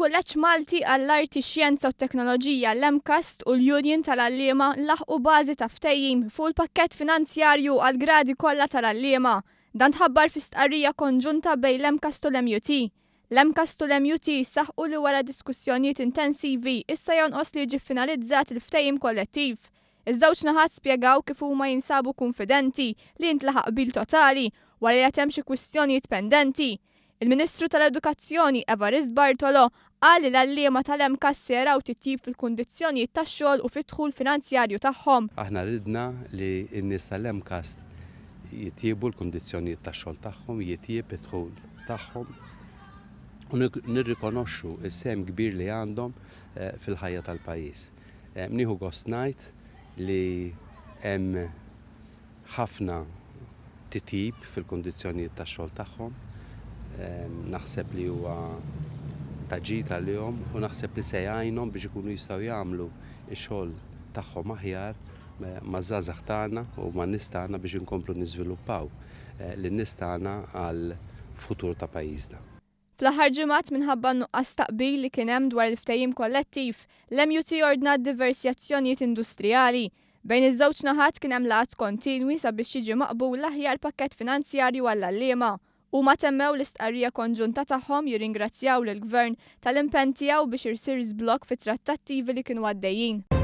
Il-Kulleġġ Malti għall-Arti, Xjenza u Teknoloġija, l-MCAST, u l-Union tal-Għalliema laħqu bażi ta' ftehim fuq il-pakkett finanzjarju għall-gradi kollha tal-għalliema. Dan tħabbar fi stqarrija konġunta bejn l-MCAST u l-MUT. L-MCAST u l-MUT saħqu li wara diskussjonijiet intensivi issa jonqos li jiġi ffinalizzat il-ftehim kollettiv. Iż-żewġ naħat spjegaw kif huma jinsabu kunfidenti li jintlaħaq qbil totali wara li għad hemm xi kwistjonijiet pendenti. Il-Ministru tal-Edukazzjoni Evarist Bartolo qal li l-għalliema tal-MCAST se jaraw titjib fil-kundizzjonijiet tax-xogħol u fid-dħul finanzjarju tagħhom. Aħna ridna li n-nies tal-MCAST jitjiebu l-kundizzjonijiet tax-xogħol tagħhom, jitjieb id-dħul tagħhom u nirrikonoxxu s-sehem kbir li għandhom fil-ħajja tal-pajjiż. Nieħu gost ngħid li hemm ħafna titjib fil-kundizzjonijiet tax-xogħol tagħhom. Naħseb li huwa ta' ġid għalihom u naħseb li se jgħinhom biex ikunu jistgħu jagħmlu x-xogħol tagħhom aħjar maż-żgħażagħ tagħna u man-nies tagħna biex inkomplu niżviluppaw lin-nies tagħna għall-futur ta' pajjiżna. Fl-aħħar ġimgħat minħabba n-nuqqas ta' qbil li kien hemm dwar il-ftehim kollettiv, l-MUT ordnat diversi azzjonijiet industrijali. Bejn iż-żewġ naħat kien hemm laqgħat kontinwi sabiex jiġi maqbul l-aħjar pakkett finanzjarju għall-għalliema. Huma temmew l-istqarrija konġunta tagħhom jirringrazzjaw lill-Gvern tal-impenn tiegħu biex irsir żblokk fit-trattattivi li kienu għaddejjin.